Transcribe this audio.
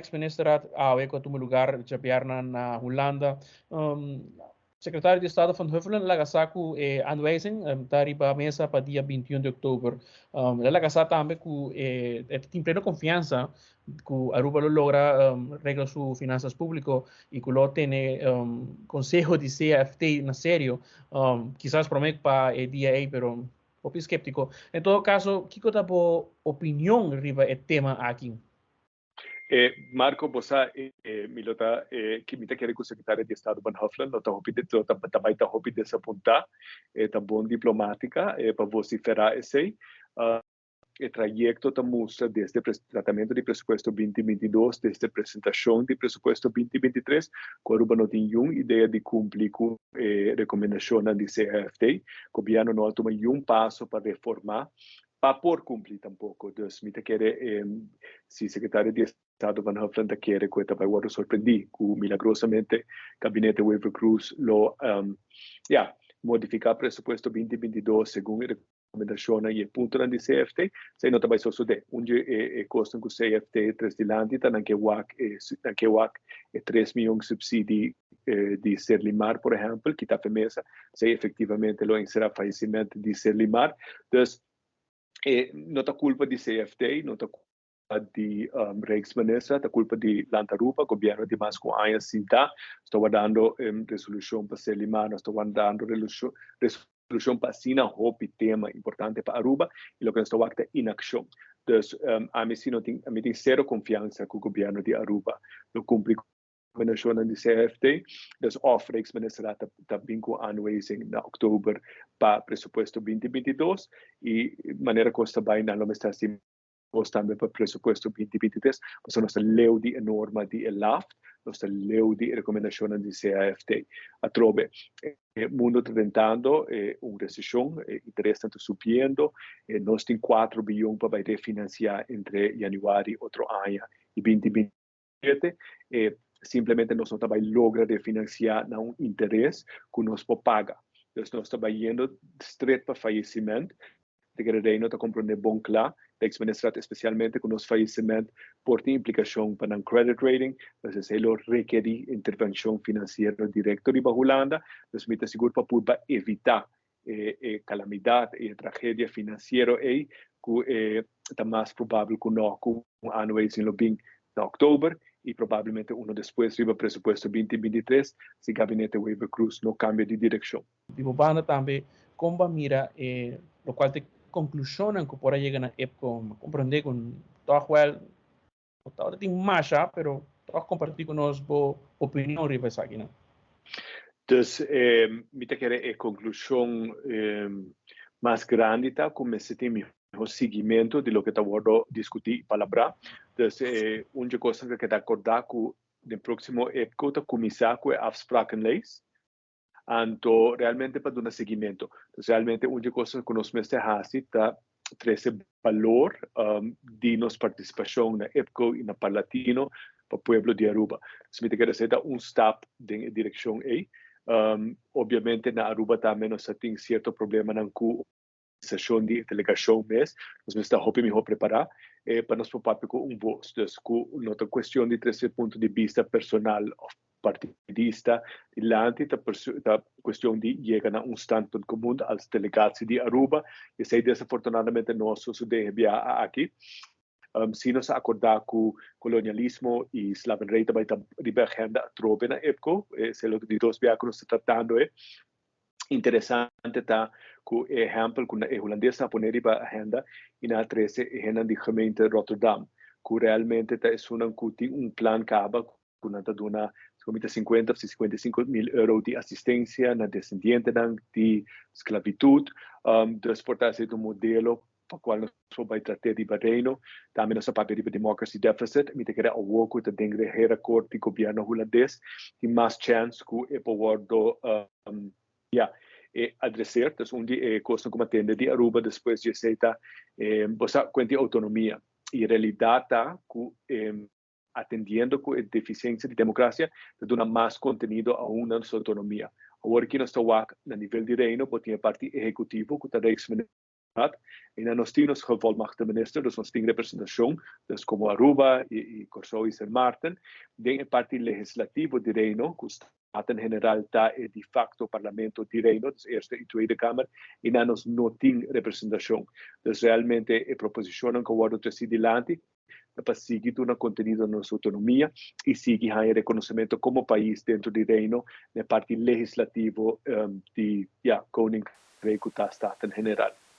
Rijksministerraad awe ku a tuma lugar djabièrnè na Hulanda. Sekretario di Estado Van Huffelen laga sa ku e aanwijzing ta riba mesa pa dia 21 di òktober. El a laga sa tambe ku e tin pleno konfiansa ku Aruba lo logra regla su finansas públiko i ku lo tene konseho di CAFT na serio, kisas promé pa e dia ei, pero hopi sképtiko. En todo kaso, kiko ta bo opinion riba e tema aki? Marco, bo sa, mi lo ta, mi ta kere ku Sekretario di Estado Van Huffelen lo ta hopi, lo ta, ta bai ta hopi desapuntá. E ta bon diplomátika pa vosiferá esei. E trayekto ta mustra desde tratamentu di presupuesto 2022, desde presentashon di presupuesto 2023, ku Aruba no tin yun idea di kumpli ku e rekomendashonnan di CAFT. Gobièrnu no a tuma yun paso pa reformá pa por cumpli tampoco. Dus mi ta kere si Secretario di Estado Van Huffelen ta kere cu e ta bay wordo sorprendi cu milagrosamente Gabinete Wever-Croes lo ya, modifica presupuesto 2022 segun e recomendacionnan y e puntonan di CFT, esey no ta bay sosode. Un di e cosnan cu CFT tres dilanti ta nan ke wak e nan ke wak e 3 miyon subsidi di Serlimar, por ehempel, kita fe mesa, esey efectivamente lo encera fallecimento di Serlimar. Dus no ta culpa di CFT, no ta culpa di Rijksminister, ta culpa di Land Aruba, gobierno di mas cu aña sinta, ta wardando resolucion pa Serlimar, nos ta wardando resolucion pa asina hopi tema importante pa Aruba, y loke nos ta wak ta inaccion. Dus ami si no tin, ami tin cero confiansa cu gobierno di Aruba lo cumpli recomendacionnan di CFT. Dus of Rijksminister ta bin cu aanwijzing na oktober pa presupuesto 2022 y manera cos ta bay nan lo mester haci cos tambe pa presupuesto 2023, pasobra nos ta leu di e norma di e LAFT, nos ta leu di e recomendacionnan di CAFT. Atrobe, e mundo ta tentando un recesion, e interesnan ta subiendo, nos tin 4 biyon pa bay refinancia entre januari otro aña y 2027. Simplemente nos no ta bay logra refinancia na un interes cu nos por paga. Dus nos ta bayendo straight pa falleciment. De que Reino ta comprende bon cla, Rijksminister especialmente, cu nos falleciment por tin implicacion pa nan credit rating, dus esey lo rekeri intervencion financiero directo riba Hulanda. Dus mi ta sigur pa por pa evita e calamidad e tragedia financiero ey cu ta mas probabel cu no cu un aanwijzing lo bin na oktober y probablemente uno despues riba presupuesto 2023 si gabinete Wever-Croes no cambia di direccion. Di bo banda tambe, con bo a mira locual ta e conclusionnan cu por a yega na EPCO? Comprende cu toch wel no tabata tin masha, pero toch comparti cu nos bo opinion riba esakinan. Dus mi ta kere e conclusion mas grandi ta cu mester tin miho siguimento di loke ta wordo discuti y palabra. Dus un dje cosnan cu a keda acorda cu den proximo EPCO ta cuminsa cu e afsprakenlijst, anto realmente pa duna seguimento. Dus realmente un dje cosnan cu nos mester haci ta trece balor di nos participacion na EPCO y na Parlatino pa pueblo di Aruba. Dus mi ta kere esey ta un stap den e direccion ey. Obviamente na Aruba tambe nos ta tin cierto problemanan cu organisacion di e delegacion mes. Nos mester ta hopi miho prepara pa nos por papia cu un voz. Dus cu no ta cuestion di trece punto di bista personal of partidista dilanti, ta cuestion di yega na un standpunt comun als delegatie di Aruba. Esey desafortunadamente no a sucede bia aki. Si nos a acorda cu colonialismo y slavernij ta bay ta riba agenda atrobe na EPCO, esey lo di dos bia cu nos ta tratando e. Interesante ta cu e ehempel cu e hulandesnan a pone riba agenda y nan a trece e hendenan di gemeente Rotterdam, cu realmente ta esunnan cu tin un plan caba cu nan ta duna 50 of 55 mil euro di asistencia na descendientenan di sclavitud. Dus por ta esey un modelo pa cual nos por bay trate riba Reino. Tambe nos a papia riba democracy deficit. Mi ta kere awor cu ta den regeerakkoord di gobierno hulandes tin mas chance cu e por wordo ya, e adreseer. Dus un di e cosnan cu mi a tende di Aruba despues di esey ta bo sa cuenta di autonomia. Y realidad ta cu atendiendo cu e deficiencia di democracia ta duna mas contenido aun na nos autonomia. Awor aki nos ta wak na nivel di Reino, bo tin e parti ehecutivo cu ta Rijksminister. I nan nos tin nos gevolmachtigde minister, dus nos tin representashon, dus komo Aruba i Kòrsou i Sint Maarten, den e parti legislativo di Reino, ku Staten-Generaal ta e di facto parlamento di Reino, dus Eerste i Tweede Kamer, i nan nos no tin representashon. Dus realmente e proposishonnan ku a wòrdu tresi dilanti ta pa sigui duna kontenido na nos outonomia i sigui haña rekonosementu komo pais dentro di Reino na e parti legislativo di, ya, Koninkrijk ku ta Staten-Generaal.